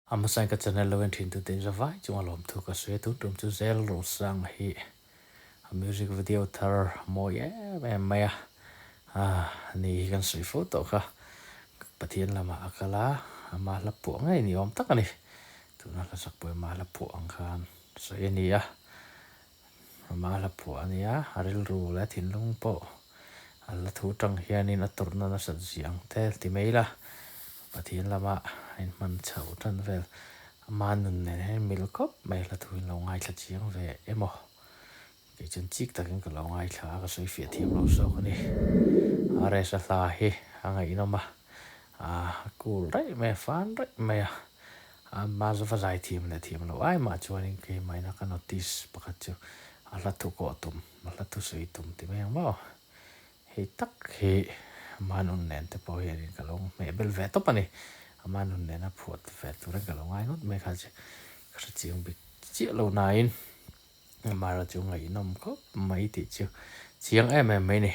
A hmasain ka channel lo en thin tute in zavai chunga lawmthu ka sawi a, tun tum chu Zel Rosang hi a music video thar mawi em em mai a, ah ni hi kan sawi fo tawh kha, Pathian lamah a kal a, ama hla phuah ngei ni awm tak a ni, tuna hla sak pawh ama hla phuah ang khan sawi a ni a, ama hla phuah a nia, a rilru leh thinlung pawh a la thu tang hianin a tawrhna nasat zia ang te ti mai ila, Pathian lama a inhman chho tan vel ama nun nen hian mil khawp mai hla thu in lo ngaithla chiang ve emaw kei chuan chik takin ka lo ngaithla a, ka sawi fiah thiam lo zawk a ni. RS-a hla hi a ngaihnawm a, a cool raih mai a, fan raih mai a, ama va zai thiam leh thiam loh ai mah chuanin keimahina ka notice pakhat chu a hla thu kawh tum, a hla thu sawi tum ti mai ang maw. Hei tak hi ama nun nen te pawh hianin ka lo hmeh bel ve tawp a ni. Ama nun nena phuah ve turin ka lo ngai ngawt mai kha chu ka hre chiang bik chiah lo nain Amara chu ngaihnawm khawp mai tih chu chiang em em mai ni.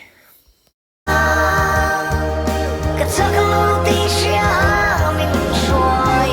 Ka chak lo tih hria min hruai.